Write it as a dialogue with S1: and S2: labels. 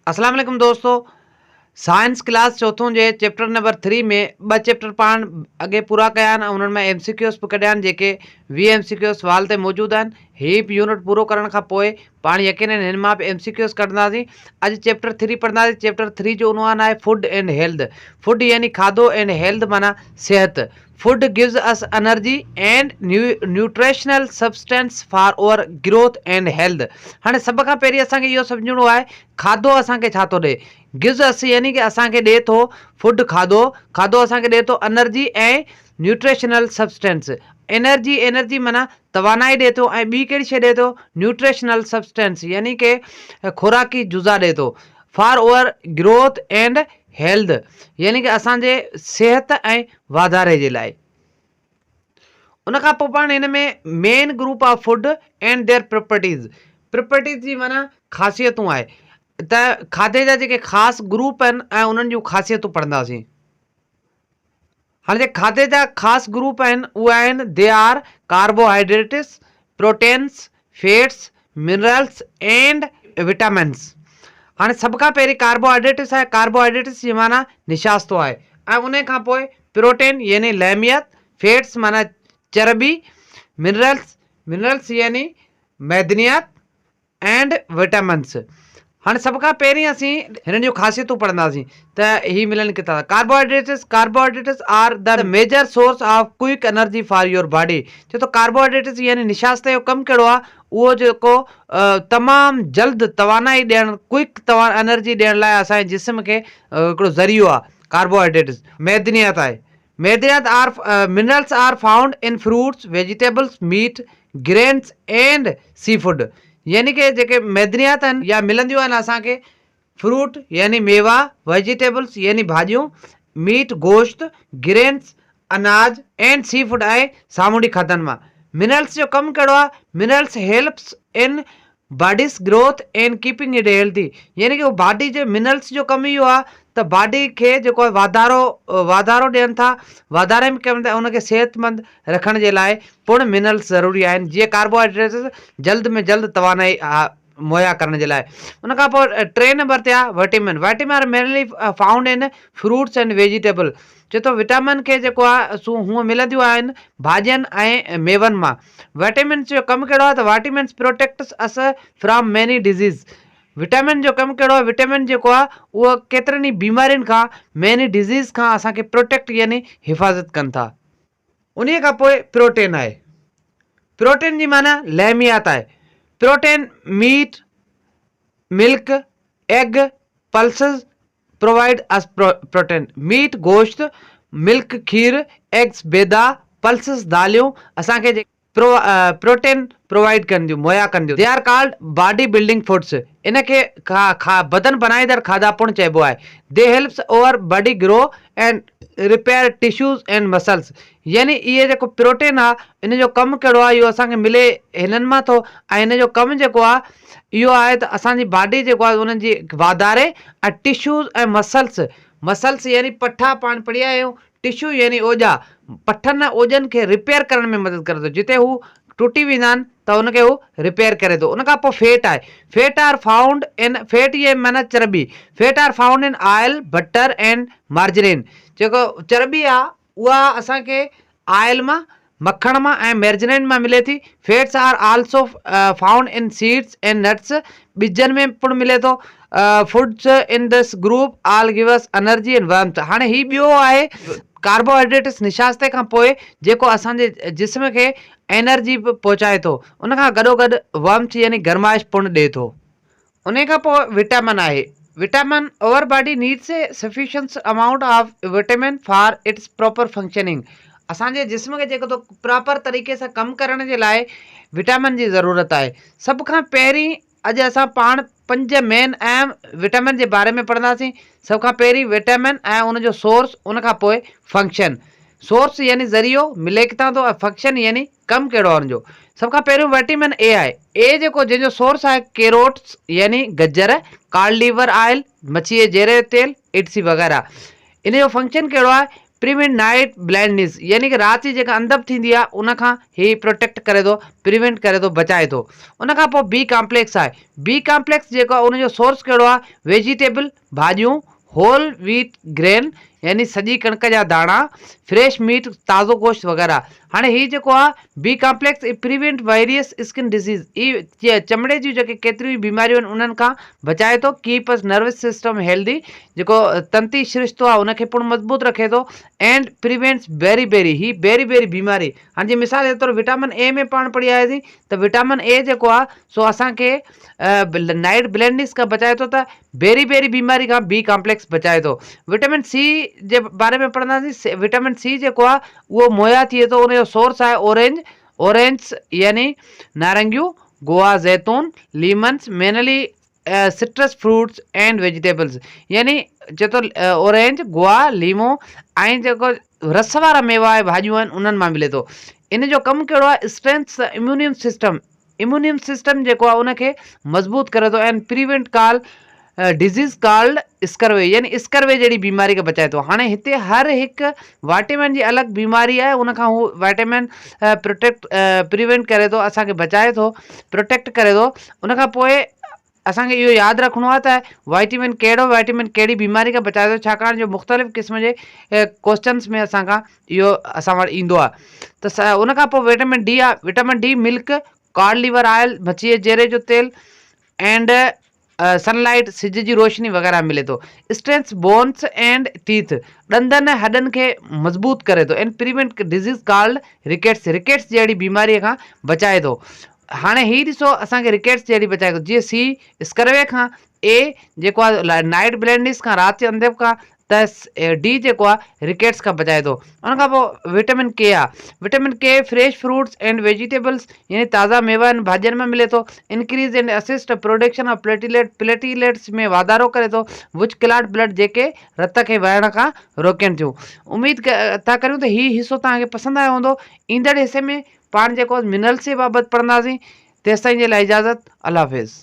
S1: اسلام عليڪم دوستو سائنس ڪلاس چوٿون جي چيپٽر نمبر ٿري ۾ ٻه چيپٽر پاڻ اڳي پورا ڪيا آهن ۽ انهن مان ايم سي ڪيوز به ڪڍيا آهن جيڪي 20 ايم سي ڪيوز سوال تي موجود آهن هي به يونٽ پورو ڪرڻ کان پوء پاڻ يقينن هن مان به ايم سي ڪيوز ڪڍنداسين اڄ چيپٽر ٿري پڙهنداسين چيپٽر ٿري جو عنوان آهي فوڊ اينڊ هيلٿ فوڊ يعني کاڌو اينڊ هيلٿ معنيٰ صحت Food gives us energy and nutritional substance for our growth and health. هاڻي سڀ کان پهرين اسان کي اهو سمجهڻو آهي کاڌو اسان کي ڇا ٿو ڏئي؟ Gives us يعني ڪه اسان کي ڏئي ٿو Food کاڌو، کاڌو اسان کي ڏئي ٿو energy ۽ nutritional substance. Energy energy معنيٰ توانائي ڏئي ٿو ۽ ٻي ڪهڙي شيء ڏئي ٿو Nutritional substance يعني ڪه خوراڪي جزا ڏئي ٿو for our growth and health يعني ڪه اسان جي صحت ۽ واڌاري جي لاء. ان کان پوء پاڻ هن ۾ main group of food and their properties properties جي معنيٰ خاصيتون آهي ته کاڌي جا جيڪي خاص گروپ آهن ۽ انهن جون خاصيتون پڙهنداسين. هاڻي جيڪي کاڌي جا خاص گروپ آهن اهي آهن they are carbohydrates, proteins, fats, minerals and vitamins. هاڻي سڀ کان پهرين ڪاربوهائيڊريٽس آهي، ڪاربوهائيڊريٽس جي معنيٰ نشاستو آهي ۽ انهي کان پوء پروٽين يعني لحميت، فيٽس معنيٰ چرٻي، منرلس، منرلس يعني معدنيات، اينڊ وٽامنس هاڻي سڀ کان پهرين اسين هنن جون خاصيتون پڙهنداسين ته هي ملن ڪٿان ٿا carbohydrates carbohydrates are the major source of quick energy for your body چي ٿو ڪاربوهائيڊريٽس يعني نشاستي جو ڪم ڪهڙو آهي اهو جيڪو تمام جلد توانائي ڏيڻ ڪوئڪ توان انرجي ڏيڻ لاء اسان جي جسم کي هڪڙو ذريعو آهي ڪاربوهائيڊريٽس معدنيات آهي معدنيات are minerals are found in fruits, vegetables, meat, grains and sea food يعني ڪي جيڪي معدنيات آهن يا ملنديون آهن اسان کي فروٽ يعني ميوا، ويجيٽيبلز يعني ڀاڄيون، ميٽ گوشت، گرينس اناج اينڊ سي فوڊ ۽ سامونڊي کاڌن مان. منرلز جو ڪم ڪهڙو آهي؟ Minerals helps in body's growth and keeping it healthy يعني ڪي باڊي جي منرلس جو ڪم اهو آهي ته باڊي کي جيڪو آهي واڌارو واڌارو ڏين ٿا واڌاري ۾ ڪم ان کي صحت مند رکڻ جي لاء پڻ منرلس ضروري آهن جيئن ڪاربوهائيڊريٽس جلد ۾ جلد توانائي مهيا ڪرڻ جي لاء ان کان پوء ٽئين نمبر تي آهي vitamin vitamin are mainly found in fruits and vegetable چي ٿو وٽامن کي جيڪو آهي سو هونء ملنديون آهن ڀاڄين ۽ ميون مان وٽامنس جو ڪم ڪهڙو آهي ته vitamins protects us from many disease vitamin جو ڪم ڪهڙو آهي وٽامن جيڪو آهي اهو ڪيترن ئي بيمارين کان ميني ڊزيز کان اسان کي پروٽيڪٽ يعني حفاظت ڪن ٿا. انهيء کان پوء پروٽين آهي. پروٽين جي معنيٰ لحميات آهي. Protein meat, milk, egg, pulses provide us protein. Meat گوشت، ملڪ کير، ايگز بيدا، پلسز داليون اسان کي پروٽين پرووائيڊ ڪن ٿيون، مهيا ڪن ٿيون. They are called body building foods. ان کي بدن بنائيندڙ کاڌا پڻ چئبو آهي. They helps our body grow and repair tissues and muscles. يعني اهي جيڪو پروٽين آهي ان جو ڪم ڪهڙو آهي اهو اسان کي ملي هنن مان ٿو ۽ هن جو ڪم جيڪو آهي اهو آهي ته اسان جي باڊي جيڪو آهي انهن جي واڌاري ۽ ٽشوز ۽ مسلس مسلس يعني پٺا پاڻ پڙهيا آهيون ٽشو يعني اوڄا پٺن ۽ اوڄن کي رپيئر ڪرڻ ۾ مدد ڪري ٿو جتي هو ٽٽي ويندا آهن ته ان کي هو رپيئر ڪري ٿو ان کان پوء فيٽ آهي fat are found in fat جي معنيٰ چرٻي fat are found in oil butter and margarine جيڪو چرٻي آهي اها اسان کي آئل مان، مکڻ مان ۽ ميرجرين مان ملي ٿي. Fats are also found in seeds and nuts ٻجن ۾ پڻ ملي ٿو. Foods in this group all give us energy and warmth هاڻي هي ٻيو آهي ڪاربوهائيڊريٽس نشاستي کان پوء جيڪو اسان جي جسم کي انرجي به پهچائي ٿو ان کان گڏوگڏ وارمٿ يعني گرمائش پڻ ڏئي ٿو. انهيء کان پوء وٽامن آهي. Vitamin, our body needs a sufficient amount of vitamin for its proper functioning. اسان جي جسم کي جيڪو ٿو پراپر طريقي سان ڪم ڪرڻ جي لاء وٽامن جي ضرورت آهي. سڀ کان پهرين اڄ اسان پاڻ پنج مين اهم وٽامن جي باري ۾ پڙهنداسين. سڀ کان پهرين وٽامن ۽ ان جو سورس ان کان پوء فنڪشن. سورس يعني ذريعو ملي ڪٿان ٿو ۽ فنڪشن يعني ڪم ڪهڙو آهي ان جو؟ سڀ کان پهريون وٽامن اي آهي. اي جيڪو جنهن جو سورس آهي ڪيروٽس يعني گجر، ڪاڊ ليور آئل، مڇي جي جيري جو تيل، ايٽ سي وغيره. ان جو فنڪشن ڪهڙو آهي؟ پريوينٽ نائيٽ بلائنڊنيس يعني ڪه رات جي جيڪا انڌپ ٿيندي آهي ان کان هي پروٽيڪٽ ڪري ٿو پريوينٽ ڪري ٿو بچائي ٿو ان کان پوء بي ڪامپليڪس آهي بي ڪامپليڪس جيڪو آهي ان جو سورس ڪهڙو آهي ويجيٽيبل ڀاڄيون هول ويٽ گرين يعني سڄي ڪڻڪ جا داڻا فريش ميٽ تازو گوشت وغيره هاڻي هي جيڪو آهي B complex prevent various skin disease هي چمڙي جون جيڪي ڪيتريون ئي بيماريون آهن انهن کان بچائي ٿو ڪيپ اس نروس سسٽم هيلدي جيڪو تنتي سرشتو آهي ان کي پڻ مضبوط رکي ٿو اينڊ پريوينٽس بيري بيري هي بيري بيري بيماري هاڻي جي مثال جي طور وٽامن اي ۾ پاڻ پڙهي آياسين ته وٽامن اي جيڪو آهي سو اسان کي نائيٽ بلائنڊنيس کان بچائي ٿو ته بيري بيري بيماري کان بي ڪامپليڪس بچائي ٿو وٽامن سي جي باري ۾ پڙهنداسين وٽامن سي جيڪو آهي اهو مهيا ٿئي ٿو ان جو سورس آهي اورينج اورينجس يعني نارنگيون گوا زيتون lemons mainly citrus fruits and vegetables يعني چئي ٿو اورينج گوا ليمو ۽ جيڪو رس وارا ميوا ۽ ڀاڄيون آهن انهن مان ملي ٿو ان جو ڪم ڪهڙو آهي strengths the immune system immune system جيڪو آهي ان کي مضبوط ڪري ٿو and prevent call disease called scurvy يعني اسڪروي جهڙي بيماري کان بچائي ٿو هاڻي هتي هر هڪ وائٽامن جي الڳ بيماري آهي ان کان هو وائٽامن پروٽيڪٽ پريوينٽ ڪري ٿو اسان کي بچائي ٿو پروٽيڪٽ ڪري ٿو ان کان پوء اسان کي اهو ياد رکڻو آهي ته وائٽامن ڪهڙو وائٽامن ڪهڙي بيماري کان بچائي ٿو ڇاڪاڻ جو مختلف قسم جي ڪوشچنس ۾ اسان کان اهو اسان وٽ ايندو آهي ته ان کان پوء وائٽامن ڊي آهي vitamin D milk cod liver oil مڇي جي جيري جو تيل اينڊ سن لائيٽ سج جي روشني وغيره ملي ٿو اسٽرينٿس بونس اينڊ ٽيٿ ڏندن ۽ هڏن کي مضبوط ڪري ٿو and prevent disease called rickets rickets جهڙي بيماري کان بچائي ٿو هاڻي هي ڏسو اسان کي رڪيٽس جهڙي بچائي ٿو جيئن سي اسڪروي کان اي جيڪو آهي نائيٽ بلائنڊنيس کان رات جي انڌيپ کان ته ڊي جيڪو آهي رڪيٽس کان بچائي ٿو ان کان پوء وٽامن ڪي آهي vitamin K fresh fruits and vegetables يعني تازا ميوا ۽ ڀاڄين مان ملي ٿو increase and assist production of platelet platelets ۾ واڌارو ڪري ٿو وچ ڪلاٽ بلڊ جيڪي رت کي وهڻ کان روڪين ٿيون اميد ٿا ڪريون ته هي حصو توهان کي پسند آيو هوندو ايندڙ حصي ۾ پاڻ جيڪو منرلس جي بابت پڙهنداسين تيستائين جي لاء اجازت الله حافظ.